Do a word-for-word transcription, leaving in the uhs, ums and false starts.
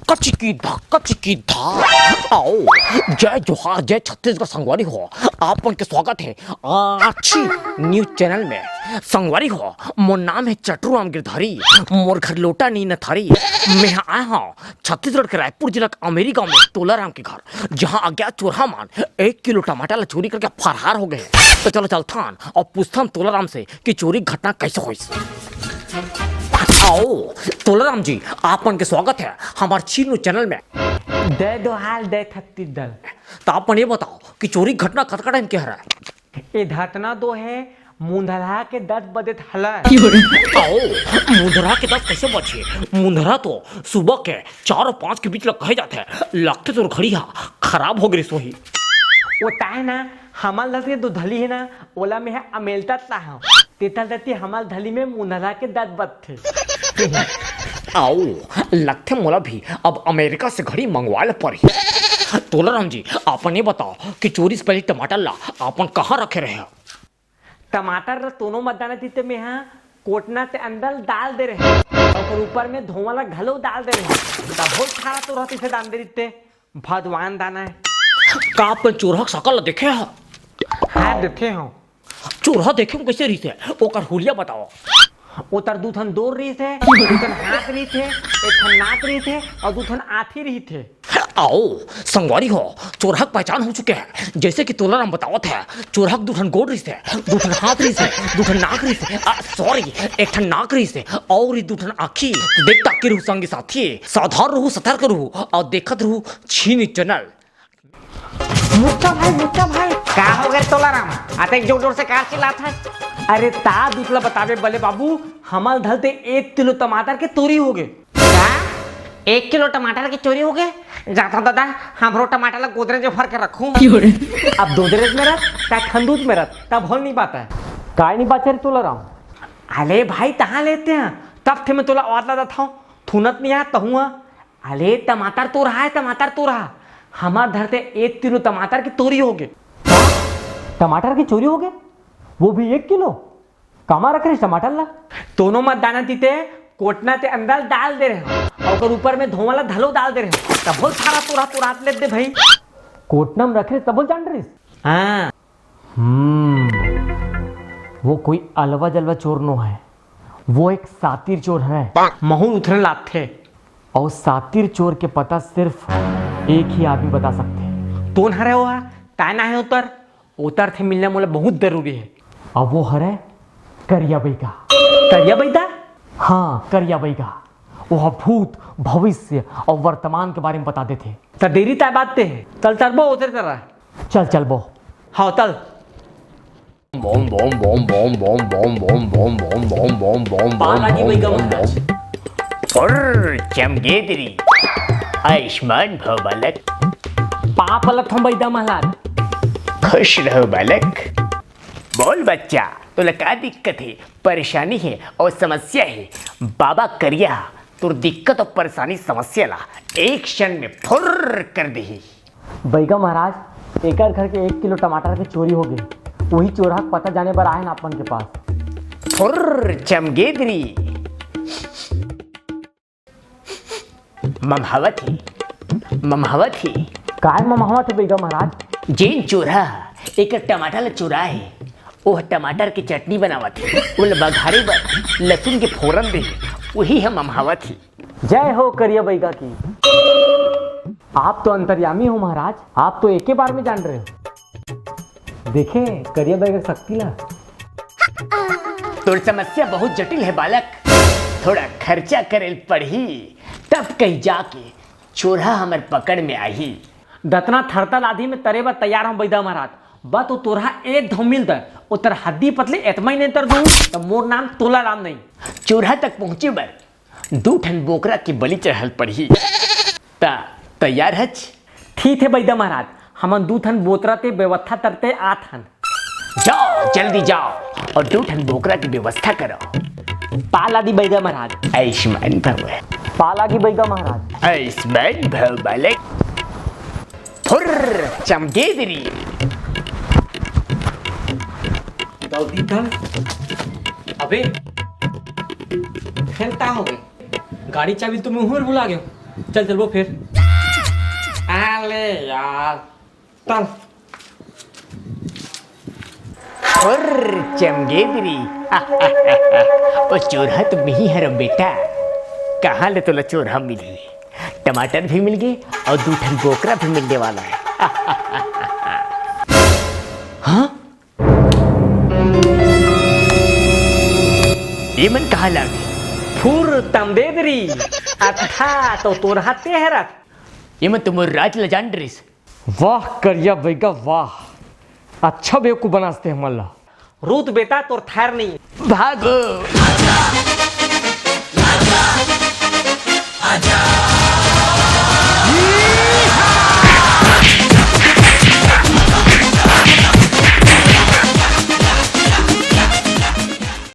कचिकी धा, कचिकी धा। आओ, जय जोहार, जय छत्तीसगढ़ संगवारी हो। आप मन के स्वागत हे आछी न्यूज चैनल में। संगवारी हो, मोर नाम हे चटरू राम गिरधारी, मोर घर लोटा नी नथारी। मैं आए हव छत्तीसगढ़ के रायपुर जिला के अमेरी गांव में तोलाराम के घर, जहां अज्ञात चोरहा मन एक किलो टमाटर ला चोरी करके फरार हो गए। तो चलो चलथन अउ पूछथन तोलाराम से कि चोरी घटना कैसे होइस। आओ तोलाराम जी, आप मन के स्वागत हे हमर छीनू चैनल में। दे दो हाल दे थत्ती दल। तो आप मन ये बताओ कि चोरी घटना कतका टाइम के हरे? ए घटना तो हे मुंधरहा के दस बजे हला। आओ, मुंधरहा के दस कैसे बजे? मुंधरहा तो सुबह के चार अउ पाँच के बीच ल कहे जाथे। लगथे तोर घड़ी हा खराब हो गिस होही। ओ ताहे ना, हमर लस के दो धली हे ना, ओला में अमेलता ता हूँ। तेतर दती हमर धली में मुंधरहा के दस बजथे। आओ, लगथे मोला भी अब अमेरिका से घड़ी मंगवाए ल पड़ही। तोलाराम जी, आप मन ये बताओ कि चोरी से पहले टमाटर ला आप मन कहाँ रखे रहे? टमाटर ला तोनो मत दाना दीते, मेहा कोटना के अंदर डाल दे रहे, ओकर ऊपर में धोवा ला घलो डाल दे रहे, तभो खारा तो रहती से दान दे दीते। भगवान दाना हे। का आप मन चोरहा के सकल ला देखे हा? हाँ, देखे हूँ। चोरहा देखे में कैसे रहिस हे? ओकर हुलिया बताओ। ओतर दू ठन डोर रहिस हे, दू ठन हाथ रहिस हे, एक ठन नाक रहिस हे अउ दू ठन आँखी रहिस हे। आओ, संगवारी हो, चोरहा के पहचान हो चुके हे। जैसे कि तोलाराम बतावत हे, चोरहा के दू ठन गोड़ रहिस हे, दू ठन हाथ रहिस हे, दू ठन नाक रहिस हे, आ, sorry, एक ठन नाक रहिस हे, अउ ये दू ठन आँखी। देख ताक के रहू संगी साथी, सावधान रहू, सतर्क रहू, अउ देखत रहू छीनी चैनल। मुक्का भाई, मुक्का भाई। का हो गे तोलाराम? अतेक जोर जोर से का चिल्लात हे? अरे ता दुख ला बताबे बले बाबू, हमर धर ते एक किलो टमाटर के चोरी हो गे। का? एक किलो टमाटर के चोरी हो गे? जाथंव दादा, हमरो टमाटर ला गोदरेज में भर के रखहूँ। अब गोदरेज में रख, चाहे खंदूज में रख, तभो ल नइ बाचय। काय नइ बाचय रे तोलाराम? अले भाई, तहाँ लेते हैं, तब थे मैं तोला आवाज ला देता हूँ, थूनत नइ आय तहूँ। अले टमाटर चोरहा हे, टमाटर चोरहा। हमर धर ते एक किलो टमाटर के चोरी हो गे। टमाटर के चोरी हो गे? वो भी एक किलो? कामा रखे रहिस टमाटर ला? तोनो मत दाना दीते, कोटना के अंदर डाल दे रहे हंव, अउ ओकर ऊपर में धोवा ला घलो डाल दे रहे हंव, तभो ल खारा चोरहा चोरात ले दे भाई। कोटना में रखे रहिस तभो ल जान रहिस? हाँ। हम्म, वो कोई अलवा जलवा चोर नो हे, वो एक सातिर चोर हे। महूँ उतरन लागथे। अउ सातिर चोर के पता सिर्फ एक ही आदमी बता सकथे। कोन हरे वो? काय नाम हे ओकर? ओकर से मिलना मोला बहुत जरूरी हे। अब वो हरे करिया बइगा। करिया बइगा? हाँ, करिया बइगा। वो ह भूत, भविष्य अउ वर्तमान के बारे में बता देथे। त देरी काय बात हे, चल चलबो ओतरे तरह। चल चलबो। हाँ, चल। Bomb bomb bomb bomb bomb bomb bomb bomb bomb bomb bomb bomb bomb पाला जी बइगा महाराज। और चमगेदरी, आयुष्मान भव बालक। पाप लथम बइदा महाराज। खुश रहो बालक। बोल बच्चा, तोला का दिक्कत हे, परेशानी हे अउ समस्या हे? बाबा करिया तोर दिक्कत अउ परेशानी समस्या ला एक क्षण में फुर्र कर देही। बइगा महाराज, एकर घर के एक किलो टमाटर के चोरी हो गे। उही चोरहा के पता जाने बर आए हन आप मन के पास। फुर्र चमगेदरी। ममहावत हे, ममहावत हे। काय ममहावत हे बइगा महाराज? जेन चोरहा एकर टमाटर ल चुराए हे, ओह टमाटर के चटनी बनावत हे, ओला बघारे बर लसुन के फोरन दे हे, उही ह ममहावत हे। जय हो करिया बइगा की। आप तो अंतर्यामी हो महाराज, आप तो एके बार में जान रहे हो। देखे करिया बइगा के शक्ति ला। तोर समस्या बहुत जटिल हे बालक, थोड़ा खर्चा करे ल पड़ही, तब कहीं जाके चोरहा हमर पकड़ में आही। दतना थरतल आदि में तरे बर तैयार हंव बइदा महाराज, बस ओ चोरहा एक धौं मिल दे, ओतर हड्डी पतली एतमा ही नइ तर दूं, त मोर नाम तोलाराम नहीं। चोरहा तक पहुंचे बर दू ठन बोकरा के बलि चढ़ाल पड़ही। त तैयार हच? ठीक हे बइदा महाराज, हमन दू ठन बोकरा के व्यवस्था करते आत हन। जाओ, जल्दी जाओ अउ दू ठन बोकरा के व्यवस्था करो। पाला दी बइदा महाराज। आयुष्मान भव। पाला दी बइदा महाराज। आयुष्मान भव बालक। फुर्र चमगेदरी। दौदी कर। अबे, फेर का हो गे? गाड़ी चाबी तो मैं उहें भुला गेंव। चल चल वो फिर। आले यार, चल। और चमगेदरी। ओ चोरहा तो मिही हरव बेटा। कहाँ ले तोला चोरहा मिलही? टमाटर भी मिल गे और दू ठन बोकरा भी मिलने वाला है। हाँ? ये मन कहाँ लागे? फुर तमदेदरी। अच्छा तो तोरहा ते हरत। ये मन तो मोर राज ल जान डरिस। वाह करिया बैगा वाह, अच्छा बेवकूफ बनास ते हमन ला। रूत बेटा तोर थैर नहीं। भागो।